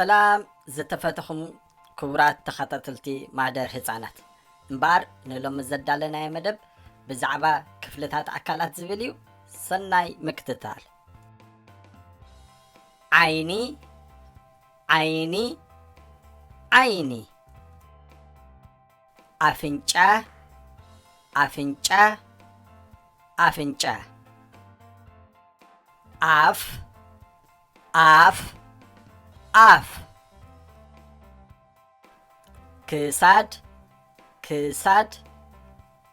ሰላም ዝተፈተኹም ክቡራት ተኸታተልቲ ማህደር ህፃናት፣ እምበኣር ንሎሚ ዘዳለናዮ መደብ ብዛዕባ ክፍልታት ኣካላት ዝብል እዩ። ሰናይ ምክትታል። ዓይኒ፣ ዓይኒ፣ ዓይኒ። ኣፍንጫ፣ ኣፍንጫ፣ ኣፍንጫ። ኣፍ፣ ኣፍ፣ ኣፍ። ክሳድ፣ ክሳድ፣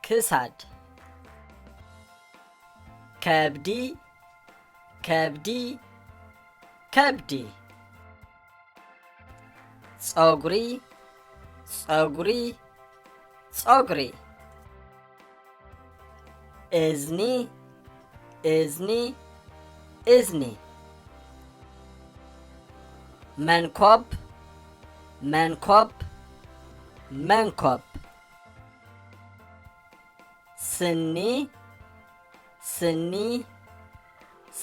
ክሳድ። ከብዲ፣ ከብዲ፣ ከብዲ። ጸጉሪ፣ ጸጉሪ፣ ጸጉሪ። እዝኒ፣ እዝኒ፣ እዝኒ። መንኮብ፣ መንኮብ፣ መንኮብ። ስኒ፣ ስኒ፣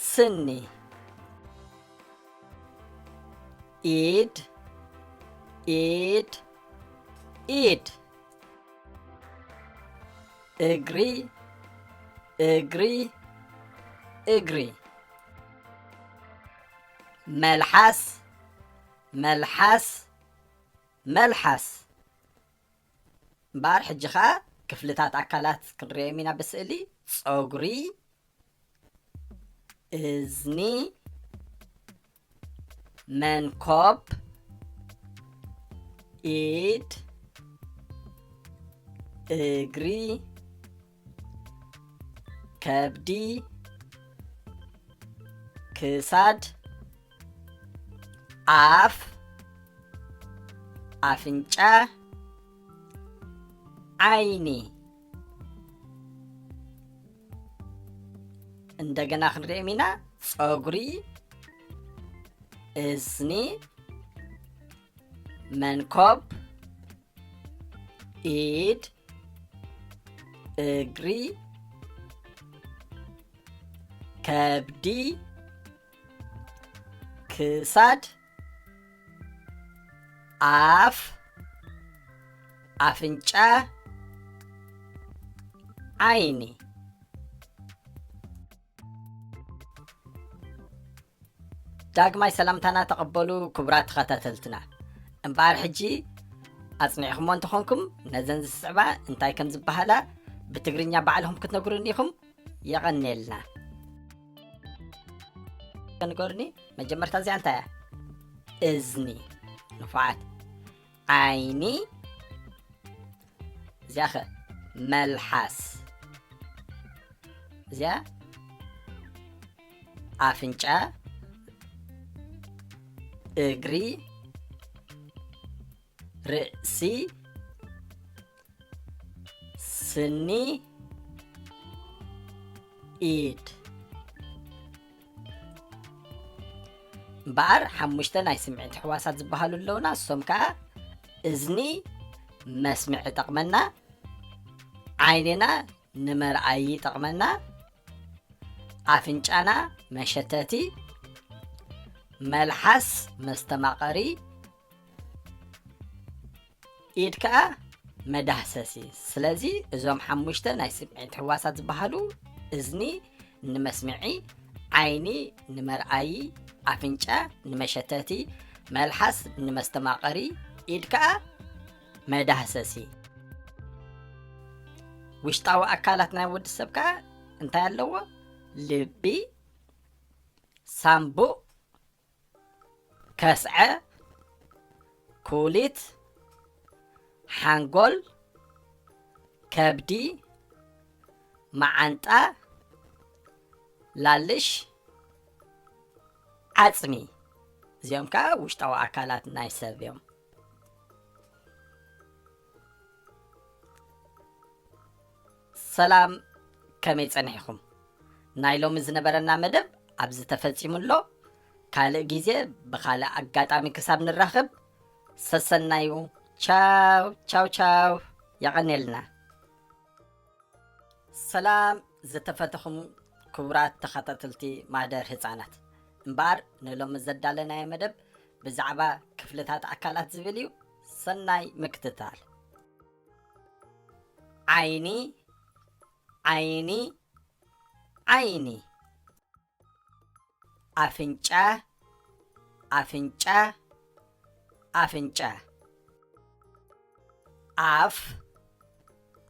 ስኒ። ኢድ፣ ኢድ፣ ኢድ። እግሪ፣ እግሪ፣ እግሪ። መልሓስ፣ መልሓስ፣ መልሓስ። እምበኣር ሕጂ ኸኣ ክፍልታት ኣካላት ክንርእዮም ኢና ብስእሊ። ጸጉሪ፣ እዝኒ፣ መንኮብ፣ ኢድ፣ እግሪ፣ ከብዲ፣ ክሳድ፣ ኣፍ፣ ኣፍንጫ፣ ዓይኒ። እንደገና ክንሪኦም ኢና። ጸጉሪ፣ እዝኒ፣ መንኮብ፣ ኢድ፣ እግሪ፣ ከብዲ፣ ክሳድ፣ ኣፍ፣ ኣፍንጫ፣ ዓይኒ። ዳግማይ ሰላምታና ተቐበሉ ክቡራት ተኸታተልትና። እምበኣር ሕጂ ኣጽኒዕኹሞ እንተኾንኩም ነዘን ዝስዕባ እንታይ ከም ዝበሃላ ብትግርኛ ባዕልኹም ክትነግሩኒ ኢኹም። የቐንየልና። ንገሩኒ፣ መጀመርታ እዚኣ እንታይ እያ? እዝኒ። ንፉዓት። ዓይኒ። እዚኣ ኸ? መልሓስ። እዚኣ ኣፍንጫ፣ እግሪ፣ ርእሲ፣ ስኒ፣ ኢድ። እምበኣር ሓሙሽተ ናይ ስምዒት ሕዋሳት ዝበሃሉ ኣለውና። እሶም ከኣ እዝኒ መስምዒ ይጠቕመና፣ ዓይንና ንመርኣዪ ይጠቕመና፣ ኣፍንጫና መሸተቲ፣ መልሓስ መስተማቐሪ፣ ኢድ ከኣ መዳህሰሲ። ስለዚ እዞም ሓሙሽተ ናይ ስምዒት ሕዋሳት ዝበሃሉ እዝኒ ንመስምዒ፣ ዓይኒ ንመርኣዪ፣ ኣፍንጫ ንመሸተቲ፣ መልሓስ ንመስተማቐሪ፣ ኢድ ከኣ መዳህሰሲ። ውሽጣዊ ኣካላት ናይ ወዲ ሰብ ከኣ እንታይ ኣለዎ? ልቢ፣ ሳምቡእ፣ ከስዐ፣ ኩሊት፣ ሓንጎል፣ ከብዲ፣ መዓንጣ፣ ላልሽ፣ ዓጽሚ። እዚኦም ከኣ ውሽጣዊ ኣካላት ናይ ሰብ እዮም። ሰላም፣ ከመይ ጸኒሕኩም? ናይ ሎሚ ዝነበረና መደብ ኣብዚ ተፈጺሙ ኣሎ። ካልእ ግዜ ብኻልእ ኣጋጣሚ ክሳብ ንራኸብ፣ ሰሰናዩ። ቻው፣ ቻው፣ ቻው። የቐንየልና። ሰላም ዝተፈተኹም ክቡራት ተኸታተልቲ ማህደር ህፃናት። እምበኣር ንሎሚ ዘዳለናዮ መደብ ብዛዕባ ክፍልታት ኣካላት ዝብል እዩ። ሰናይ ምክትታል። ዓይኒ፣ ዓይኒ፣ ዓይኒ። ኣፍንጫ፣ ኣፍንጫ፣ ኣፍንጫ። ኣፍ፣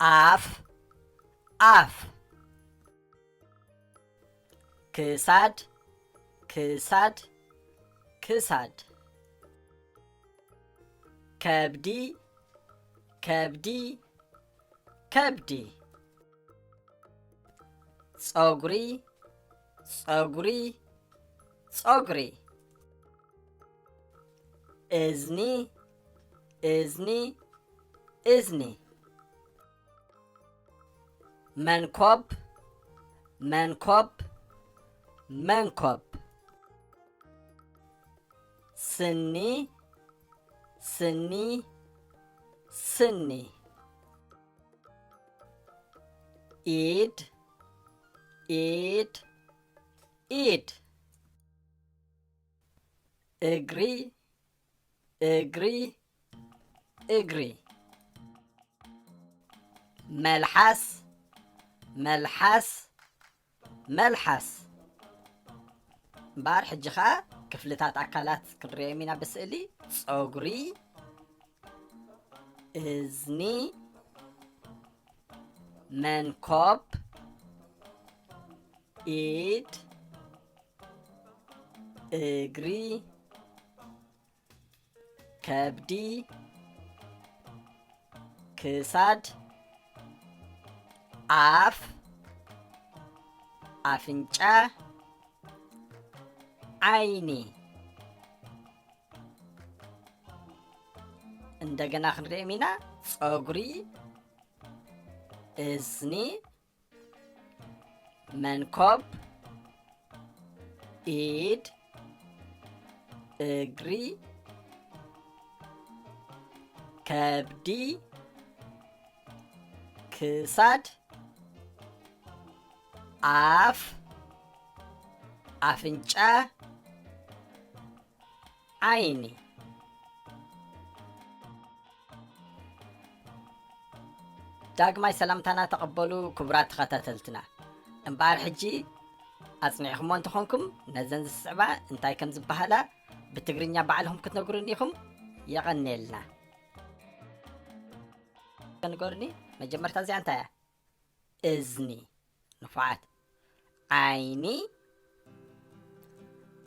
ኣፍ፣ ኣፍ። ክሳድ፣ ክሳድ፣ ክሳድ። ከብዲ፣ ከብዲ፣ ከብዲ። ጸጉሪ፣ ጸጉሪ፣ ጸጉሪ። እዝኒ፣ እዝኒ፣ እዝኒ። መንኮብ፣ መንኮብ፣ መንኮብ። ስኒ፣ ስኒ፣ ስኒ። ኢድ፣ ኢድ፣ ኢድ። እግሪ፣ እግሪ፣ እግሪ። መልሓስ፣ መልሓስ፣ መልሓስ። እምበኣር ሕጂ ኸኣ ክፍልታት ኣካላት ክንርእዮም ኢና ብስእሊ። ጸጉሪ፣ እዝኒ፣ መንኮብ፣ ኢድ፣ እግሪ፣ ከብዲ፣ ክሳድ፣ ኣፍ፣ ኣፍንጫ፣ ዓይኒ። እንደገና ክንርእዮም ኢና። ጸጉሪ፣ እዝኒ፣ መንኮብ፣ ኢድ፣ እግሪ፣ ከብዲ፣ ክሳድ፣ ኣፍ፣ ኣፍንጫ፣ ዓይኒ። ዳግማይ ሰላምታና ተቐበሉ ክቡራት ተኸታተልትና። እምበኣር ሕጂ ኣጽኒዕኹሞ እንተኾንኩም ነዘን ዝስዕባ እንታይ ከም ዝበሃላ ብትግርኛ ባዕልኹም ክትነግሩኒ ኢኹም። የቐንየልና። ንገሩኒ፣ መጀመርታ እዚኣ እንታይ እያ? እዝኒ፣ ንፉዓት። ዓይኒ፣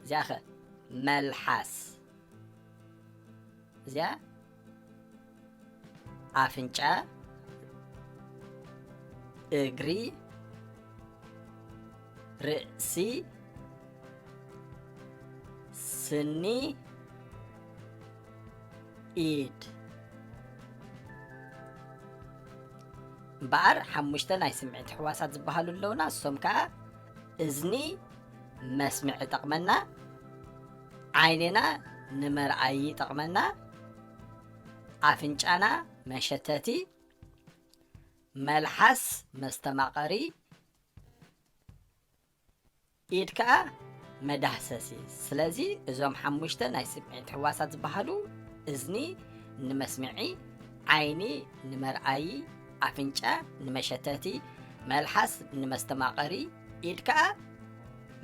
እዚኣ ኸ? መልሓስ። እዚኣ ኣፍንጫ፣ እግሪ፣ ርእሲ፣ ስኒ፣ ኢድ። እምበኣር ሓሙሽተ ናይ ስምዒት ሕዋሳት ዝበሃሉ ኣለውና። እሶም ከኣ እዝኒ መስምዒ ይጠቕመና፣ ዓይንና ንመርኣዪ ይጠቕመና፣ ኣፍንጫና መሸተቲ፣ መልሓስ መስተማቐሪ፣ ኢድ ከኣ መዳህሰሲ። ስለዚ እዞም ሓሙሽተ ናይ ስምዒት ሕዋሳት ዝበሃሉ፣ እዝኒ ንመስምዒ፣ ዓይኒ ንመርኣዪ፣ ኣፍንጫ ንመሸተቲ፣ መልሓስ ንመስተማቐሪ፣ ኢድ ከኣ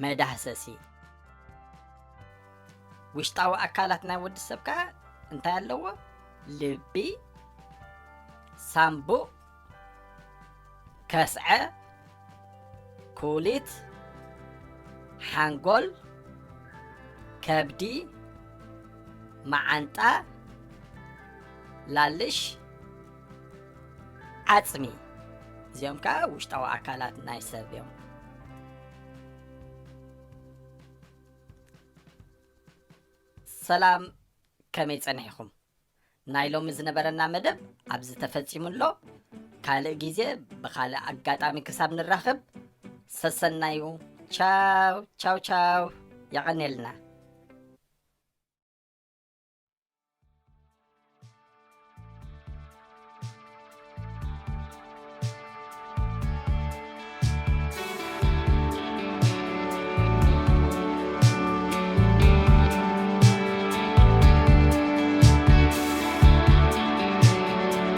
መዳህሰሲ። ውሽጣዊ ኣካላት ናይ ወዲ ሰብ ከኣ እንታይ ኣለዎ? ልቢ፣ ሳምቡእ፣ ከስዐ፣ ኩሊት፣ ሓንጎል፣ ከብዲ፣ መዓንጣ፣ ላልሽ፣ ዓጽሚ። እዚኦም ከኣ ውሽጣዊ ኣካላት ናይ ሰብ እዮም። ሰላም፣ ከመይ ጸኒሕኩም? ናይ ሎሚ ዝነበረና መደብ ኣብዚ ተፈጺሙ ኣሎ። ካልእ ግዜ ብኻልእ ኣጋጣሚ ክሳብ ንራኸብ፣ ሰሰናዩ። ቻው፣ ቻው፣ ቻው። የቐንየልና።